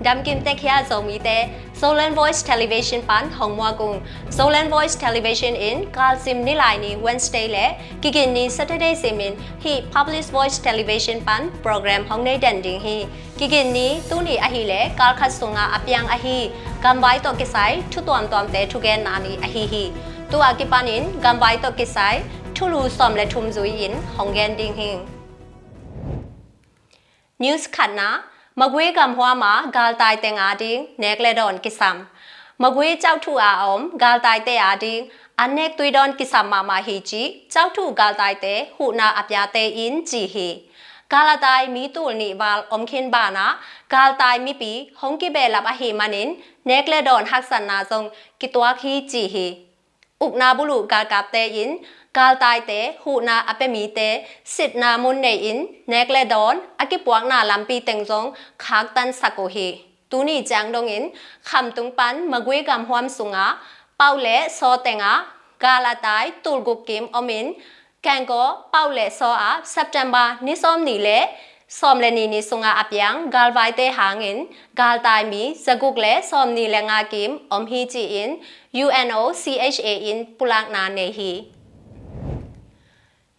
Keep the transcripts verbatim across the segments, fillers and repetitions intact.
Damkim tekkhia Zomite, Zoland Voice Television pan hong muak ung. Zoland Voice Television in galsim nilaini Wednesday le kiginni Saturday simin hih Public Voice Television pan program hong nei den ding hi. Kiginni tuni ahileh galkhat sunga a piang ahi gamvai tawh kisai thu tuamtuamte thugenna ni ahi hi. Tua kipanin gamvai tawh kisai thulu sawm le thum zui-in hong gen ding hi. News khatna, Magwe gamhuam ah galtai teng ading nek le dawn kisam. Magwe Kyaukhthu a om galtaite ading annek tuidawn kisam mahmah hi ci Kyaukhthu galtaite huhna a piate in ci hi. Gal a tai mi tul nih val om khin banah galtai mipi hong kibehlap ahih manin nek le dawn haksatna zong kituak hi ci hi. Ukna buluh galkapte in galtaite huhna a pia mite sitna mun nei-in nek le dawn a kipuakna lampi teng zong khaktansak uh hi. Tuni ciang dongin khamtung pan Magwe gamhuam sunga Pauh le Saw tengah gal a tai tulguk kim omin Kengkaw, Pauh le Saw ah September ni sawm nih le sawm le nih ni sunga a piang galvaite hangin galtai mi zaguk le sawm nih le nga kim om hi ci-in U N O C H A in pulakna nei hi.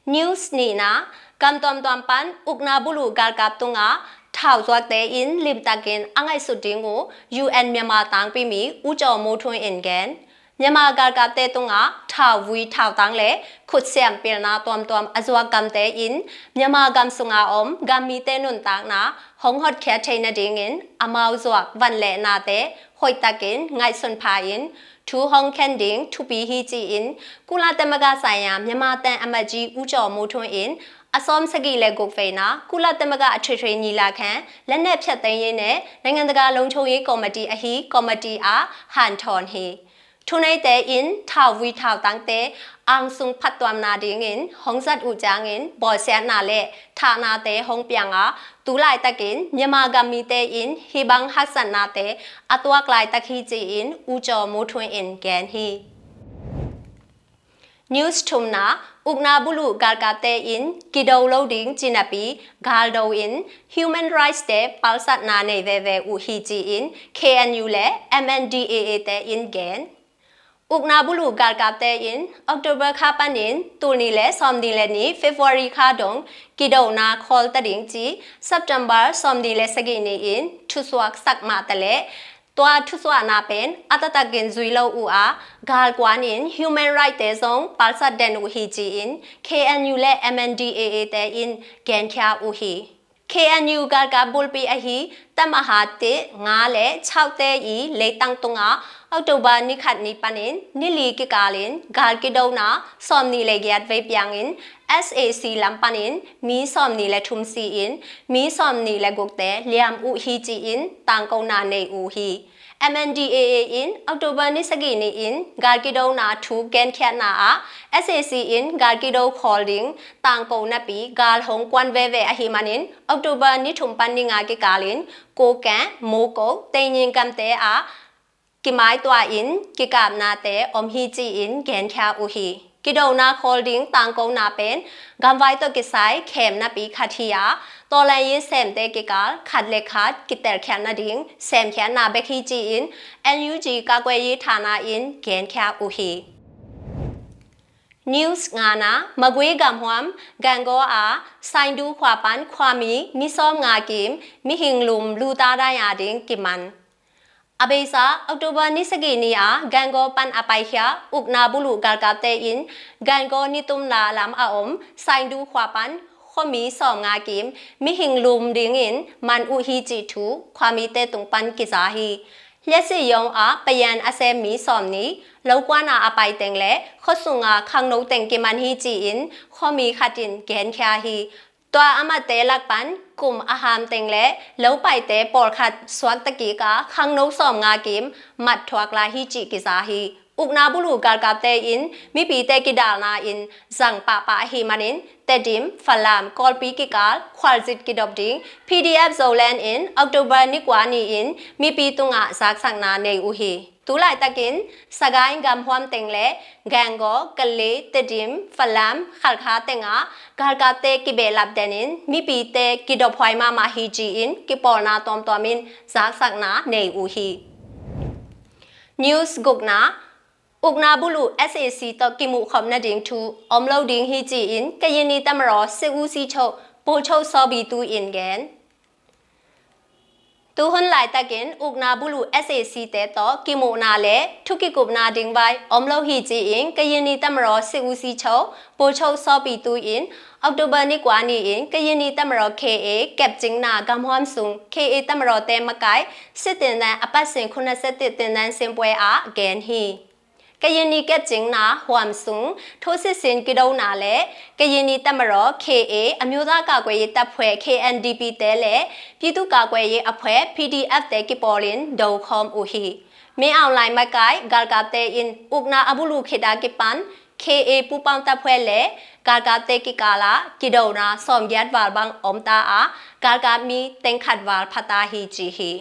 News nihna, gam tuamtuam pan ukna buluh galkap tungah thau zuakte in limtakin a ngaihsut ding uh U N Myanmar tangpi mi U Kyaw Moe Tun in gen. Myanmar galkapte tungah thauvui thautang le khutsiam pilna tuamtuam a zuak gamte in Myanmar gam sunga om gammite nuntakna hong hotkhiat thei nadingin amau zuak van le nate hoihtakin ngaihsun pha-in thu hong khen ding thupi hi ci-in ကုလသမဂ္ဂဆိုင်ရာမြန်မာသံအမတ်ကြီး ဦးကျော်မိုးထွန်း in a sawm sagih le guk veina ကုလသမဂ္ဂအထွေထွေညီလာခံလက်နက်ဖျက်သိမ်းရေးနဲ့နိုင်ငံတကာလုံခြုံရေးကော်မတီ ahi committee ah hanthawn hi. Thuneite in thauvui thautangte angsung phattuamna dingin hong zat uh ciangin bawlsiatna le thahnate hong pianga tu laitakin Myanmar gammite in hih bang haksatnate a tuak laitak hi ci-in U Kyaw Moe Tun in gen hi. News thumna, ukna buluh galkapte in kido lo ding ci napi galdo in human rights te palsatna nei veve uh hi ci-in K N U le M N D A A te in gen. Ukna buluh galkapte in October kha panin tulni le sawmni le ni February kha dong kidona khawl ta ding ci September sawmni le sagih ni in thusuak sak mah taleh tua thusuahna pen a taktakin zui lo uh a galkuan in human rights te zong palsat den uh hi ci-in K N U le M N D A A te in genkhia uh hi. K N U galkap bulpi ahi Tamaha tih nga le chauhte i leitang tungah October ni khat ni panin ni li kikalin gal kidona sawmni le giat vei piangin S A C lam panin mi sawmni le thum si-in mi sawmni le gukte liam uh hi ci-in tangkona nei uh hi. M N D A A in October ni sagih ni-in gal kidona thu genkhiatna ah S A C in gal kido khawl ding tangko napi gal hong kuan veve ahi manin October ni thum pan ni nga kikalin Kokang, Moko, Tenying gamte ah kimaitua in kikapnate om hi ci-in genkhia uh hi. Kidona khawl ding tangkona pen gamvai tawh kisai khem napi khat hi a, tawlaiyi semte kikal khat le khat kitelkhiat nading semkhiatna bek hi ci-in N U G ကာကွယ်ရေးဌာန in genkhia uh hi. News ngana, Magwe gamhuam Gangaw a Saindu khua pan khuami mi sawm nga kim mihing lum luta dai a ding kiman. A beisa October ni sagih ni a Gangaw pan a paikhia ukna buluh galkapte in Gangaw nitumna lam a om Saindu khua pan khuami sawm nga kim mihing lum dingin man uh hi cih thu khuamite tung pan kiza hi. Liasi yong a payan a sem mi sawm ni lokuan a a pai teng le khuasunga khangno teng kiman hi ci-in khuami khat in genkhia hi. Tua amate lak pan kum a ham teng le lopaite pawlkhat suakta kik a khangno sawm nga kim mat thuak lai hi cih kiza hi. Ukna buluh galkapte in mipite kidalna in zang pahpah ahi manin Tedim, Falam, Kawlpi kikal khualzit kidop ding P D F Zoland in October ni kua ni-in mipi tungah zaksakna nei uh hi. Tu laitakin Sagaing gamhuam teng le Gangaw, Kale, Tedim, Falam, Khalkha tengah galkapte kibehlap denin mipite kidophuai mahmah hi ci-in kipawlna tuamtuam in zaksakna nei uh hi. News gukna, ukna buluh S A C tawh kimuhkhop nading thu om lo ding hi ci-in Kayini Tamaraw Sekusi Cho Pocho Sawbi Tu in gen. Tuhun laitakin ukna buluh S A C te tawh kimuhna le thukikupna ding vai om lo hi ci-in Kayini Tamaraw Sekusi Cho Pocho Sawbi Tu in October ni kua ni-in Kayini Tamaraw K A kepcingna gamhuam sung K A Tamaraw te makai sitindan a patsin khuna setit tindan sinpue ah gen hi. Kayini kepcingna huam sung thusisin kidona le Kayini Tamaraw K A အမျိုးသားကာကွယ်ရေးတပ်ဖွဲ့ K N D P တဲလဲ ပြည်သူ့ကာကွယ်ရေးအဖွဲ့ P D F တဲကီပေါ်လင်ဒိုခေါမ်ဦးဟီ မင်းအောင်လှိုင်မကိုင် ဂါလ်ကပ်တဲအင် ဥက္ကနာအဘူလူခေတာကီပန် K A ပူပေါင်းတပ်ဖွဲ့လဲ ဂါလ်ကပ်တဲကီကာလာ ကီဒိုနာ စောမ်ယတ်ဝါလ်ဘန် အုံတာအာ ဂါလ်ကပ်မီ တင့်ခတ်ဝါလ် ဖတာဟီ ကီဟီ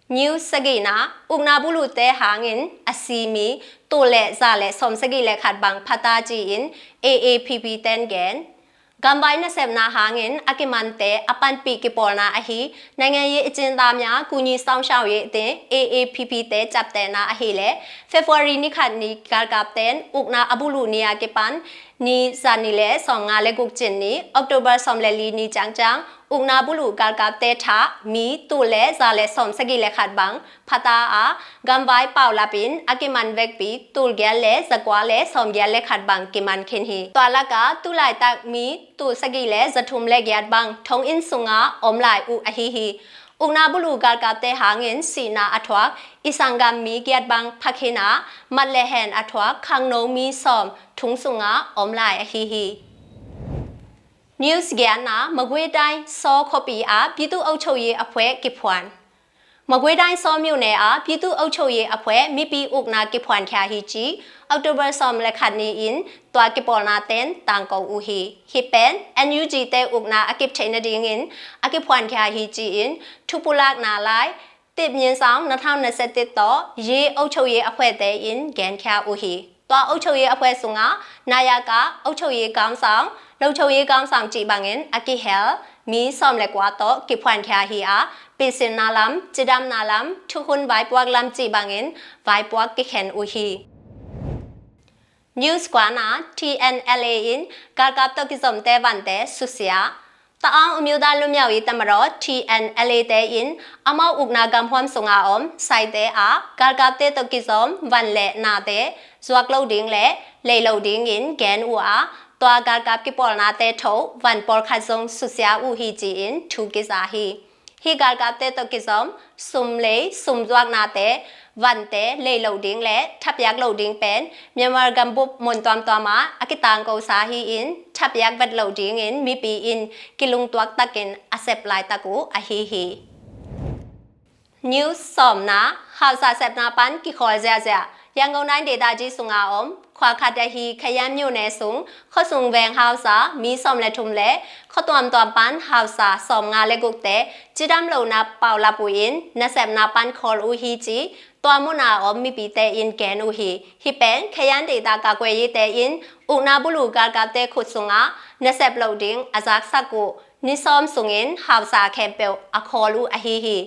News sagihna, ukna buluhte hangin a si mi tul le za le sawmsagih le khat bang phata ci-in A A P P ten gen. Gamvai nasepna hangin a kimante a panpih kipawlna ahi နိုင်ငံရေးအကျဉ်းသားများ ကူညီစောင့်ရှောက်ရေးအသင်း A A P P တဲ ကျပ်တဲနာ အဟီလဲ February နှစ်ခတ်နီ ဂါလ်ကပ်တဲ ukna အဘူးလူနီယာ ကပန် နီဇာနီလဲ စောမ်ငါလဲ ဂုတ်ကျင်နီ October စောမ်လဲ လီနီ ကျန်းကျန်း ukna buluh galkapte tha mi tul le za le sawmsagih le khat bang phata a, gamvai paulapin a kiman vekpi tul giat le zakua le sawmgiat le khat bang kiman khin hi. Tua laka tulaitak mi tul sagih le zathum le giat bang thonginn sunga om lai uh ahi hi. Ukna buluh galkapte hangin sihna a thuak i sanggam mi giat bang phakhin a, mat le hen a thuak khangno mi sawm thung sunga om lai ahi hi. News giatna, မကွေးတိုင်း စီခပီအာ ပြည်သူ့အုပ်ချုပ်ရေးအဖွဲ့ ကီဖွန် မကွေးတိုင်း စီမြို့နယ်အာ ပြည်သူ့အုပ်ချုပ်ရေးအဖွဲ့ မိပီဥက္ကနာ ကီဖွန်ချာဟီချီ October စောမ်လက်ခတ်နီအင် တွာကီပေါ်နာတန် တန်ကောက်ဦးဟီ ဟီပန် N U G တဲဥက္ကနာ အကီဖျိနဒင်းအင် အကီဖွန်ချာဟီချီအင် ထူပူလၢကနာလိုက် တစ်မြင်းဆောင် နှစ်ထောင်နှစ်ဆယ့်တစ် တော့ ရေးအုပ်ချုပ်ရေးအဖွဲ့တဲအင် ဂန်ချာဦးဟီ တွာအုပ်ချုပ်ရေးအဖွဲ့စုငါ နာယကအုပ်ချုပ်ရေးခေါင်းဆောင် လုံခြုံရေးခေါင်းဆောင် ကြည့်ပါငင် အကီဟဲလ် မီးစောမ်လက်ကွာ တော့ ကီဖွန်ချာဟီအာ ပီစင်နာလမ် ကြည်ဒမ်နာလမ် ထုခွန်ဝိုင်းပွားလမ် ကြည့်ပါငင် ဝိုင်းပွားကီခဲန်ဦးဟီ News ကွာနာ T N L A အင် ဂါလ်ကပ်တော့ကီဇုံတဲ ဝန်တဲ ဆူစျာ တအောင်းအမျိုးသားလွတ်မြောက်ရေးတပ်မတော် T N L A တဲအင် အမောက်ဥက္ကနာ ဂမ်ဟွမ်စုငါအုံ ဆိုင်တဲအာ ဂါလ်ကပ်တဲတော့ကီဇုံ ဝန်လဲနာတဲ ဇွာကလုတ်ဒင်းလဲ လေလုတ်ဒင်းအင် ဂန်ဦးအာ တွာဂါလ်ကပ်ကီပေါ်နာတဲထုံ ဝန်ပေါ်ခတ်ဇုံ ဆူစျာဦးဟီချီအင် ထူကီဇာဟီ ဟီဂါလ်ကပ်တဲတော့ကီဇုံ စုမ်လေ စုမ်ဇွာကနာတဲ ဝန်တဲ လေလုတ်ဒင်းလဲ ထပ်ယက်လုတ်ဒင်းပန် မြန်မာဂမ်ဘုပ် မွန်တွမ်တွမ်အာ အကီတန်ကောစာဟီအင် ထပ်ယက်ဝက်လုတ်ဒင်းအင် မိပီအင် ကီလုင်တွာတကင် အစပ်လိုက်တကူ အဟီဟီ News စောမ်နာ ဟောင်စာစပ်နာပန် ကီခေါ်စျာစျာ ရန်ကုန်တိုင်းဒေသကြီး စုငါအုံ ခွာခတ်တဟီ ခယမ်းမြို့နယ်စုံ ခစုံဝဲင်ဟောင်စာ မီးစောမ်လက်ထုံလဲ ခတွမ်တွမ်ပန် ဟောင်စာ စောမ်ငါလဲ ဂုတ်တဲ ကြည်ဒမ်လုနာ ပေါင်လပူအင် နစပ်နာပန် ခေါ်ဦးဟီချီ တွာမုနာအုံ မိပီတဲအင် ဂန်ဦးဟီ ဟီပန် ခယမ်းဒေသကာကွယ်ရေးတဲအင် ဥက္ကနာဘလူဂါလ်ကပ်တဲခုတ်စုငါ နစပ်လုဒင်း အဇက်စကူ နီစောမ်စုငင် ဟောင်စာခဲမ်ပျော် အခေါ်ဦးအဟီဟီ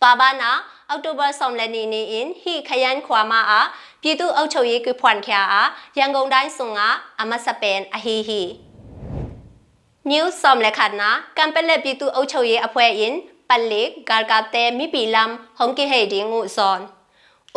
တွာဘၢနာ October စောမ်လက်နီနီအင် ဟီခယမ်းခွာမအာ ပြည်သူ့အုပ်ချုပ်ရေးကီဖွန်ချာအာ ရန်ကုန်တိုင်းစုငါ အမစပန်အဟီဟီ News စောမ်လက်ခတ်နာ ကမ်ပလက်ပြည်သူ့အုပ်ချုပ်ရေးအဖွဲ့အင် ပလီဂါလ်ကပ်တဲ မိပီလမ် ဟုံကီဟေဒင်းဦးဇွန်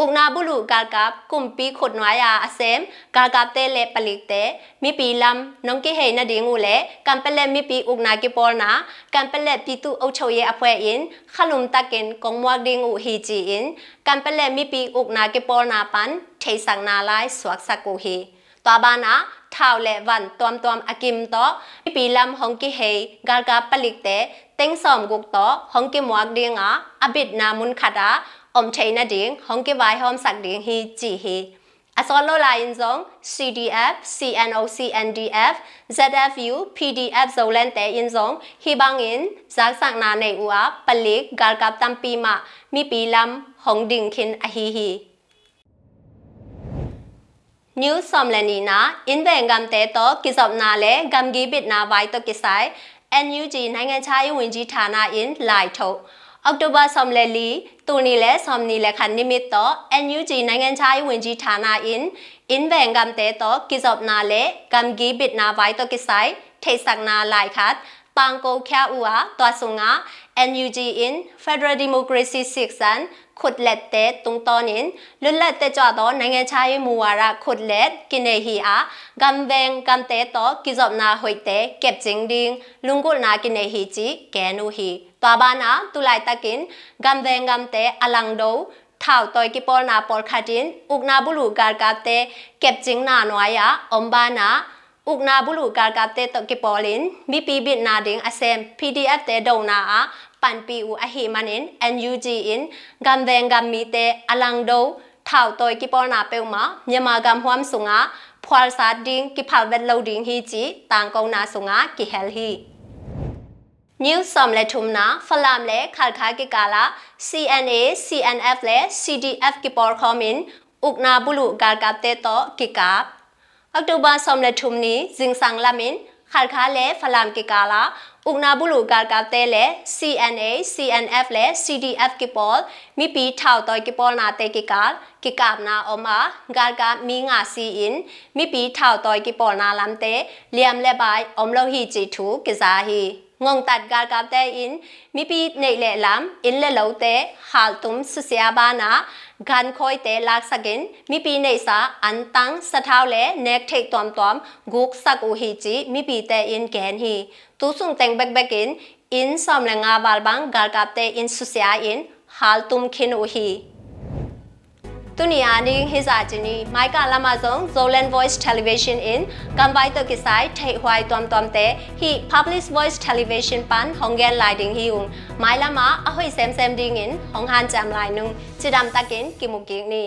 ဥက္ကနာဘလူဂါလ်ကပ် ကုမ်ပီခုတ်နွာယာအစမ် ဂါလ်ကပ်တဲလဲပလီတဲ မိပီလမ် နုံကီဟေနဒင်းဦးလဲ ကမ်ပလက်မိပီဥက္ကနာကီပေါ်နာ ကမ်ပလက်ပြည်သူ့အုပ်ချုပ်ရေးအဖွဲ့အင် ခလုမ်တကင် ကုံမွားဒင်းဦးဟီချီအင် ကမ်ပလက်မိပီဥက္ကနာကီပေါ်နာပန် ထေးစက်နာလိုက် စွက်စကူဟီ တွာဘၢနာ ထောင်လဲဝန်တွမ်တွမ်အကီမ်တော့ မိပီလမ် ဟုံကီဟေ ဂါလ်ကပ်ပလီတဲ တင်းစောမ်ဂုတ်တော့ ဟုံကီမွားဒင်းအာ အဘိတ်နာမုန်ခတ်အာ အုံထေးနဒင်း ဟုံကီဝိုင်းဟွမ်စက်ဒင်းဟီချီဟီ အစောလောလာအင်ဇုံ C D F, C N O, C N D F, Z F U, P D F ဇုံလန်တဲအင်ဇုံ ဟီဘင်အင် ဇက်စက်နာန့ၣ်ဦးအာ ပလီဂါလ်ကပ်တမ်ပီမ မိပီလမ် hong ding khin ahi hi. News sawm le nihna, inn veng gamte tawh kizopna le gamgi bitna vai tawh kisai N U G နိုင်ငံခြားရေးဝန်ကြီးဌာန in laithoh. October sawm le li, tul nih le sawm nih le khat ni mit tawh N U G နိုင်ငံခြားရေးဝန်ကြီးဌာန in inn veng gamte tawh kizopna le gamgi bitna vai tawh kisai theihsakna lai khat tangko khia uh a, tua sungah N U G in Federal Democracy siksan khutlette tungtawnin လွတ်လပ်တဲ့ ကျောင်းသား နိုင်ငံခြားရေးမူဝါဒ khutlette kinei hi a, gamveng gamte tawh kizopna hoihte kepcing ding lunggulhna kinei hi cih gen uh hi. Tua banah tulaitakin gamveng gamte a langdo thautawi kipawlna pawlkhat in ukna buluh galkapte kepcingna nuai-ah om banah ukna buluh galkapte tawh kipawlin mipi bitna ding a sem P D F te dona ah panpih uh ahih manin N U G in gamveng gammite a langdo thautawi kipawlna peuhmah Myanmar gamhuam sungah phualsat ding kiphal vet lo ding hi cih tangkona sungah kihel hi. News sawm le thumna, Falam le Khalkha kikalah C N A, C N F le C D F kipawlkhawmin ukna buluh galkapte tawh kikap. October sawm le thum ni zingsang lamin Khalkha le Falam kikalah ukna buluh galkapte le C N A, C N F le C D F kipawl mipi thautawi kipawlnate kikal kikapna om a, galkap mi nga si-in mipi thautawi kipawlna lamte liam le bai om lo hi cih thu kiza hi. Ngongtat galkapte in mipi neih le lam, inn le lote haltum susia banah gankhawite laksakin mipi neihsa antang, sathau le nek theih tuamtuam guksak uh hi cih mipite in gen hi. Tu sung teng bekbekin inn sawm le nga val bang galkapte in susia in haltum khin uh hi. Tuni a ding hi zah ci ni. Maika lamah zong Zoland Voice Television in gamvai tawh kisai theihhuai tuamtuamte hih Public Voice Television pan hong gen lai ding hi ung. Mailamah a hoih semsem dingin hong hanciam lai nung. Cidamtakin kimu kik ni.